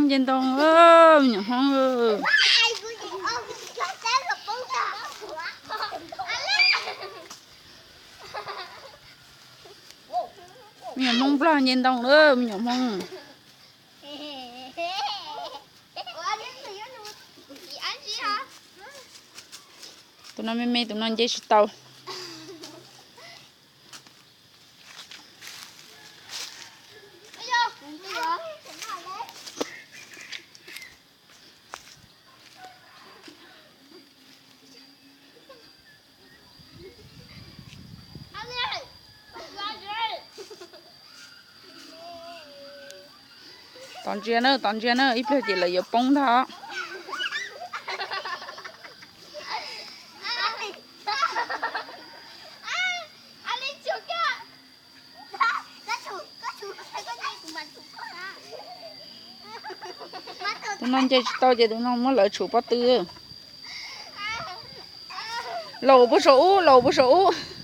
Nce ntoo, me nyuam Hmoob. Me nyuam Hmoob Nplog nce ntoo lawm, me nyuam Hmoob. Tus no me me, tus no nce tsis tau. Tos ntsia na, tos ntsia na, ib pliag ces lawv yuav poob ntag. Tus no nce tsis tau ces tus no muab lawv tshum pob tw. Laus puag saum ub, laus puag saum ub.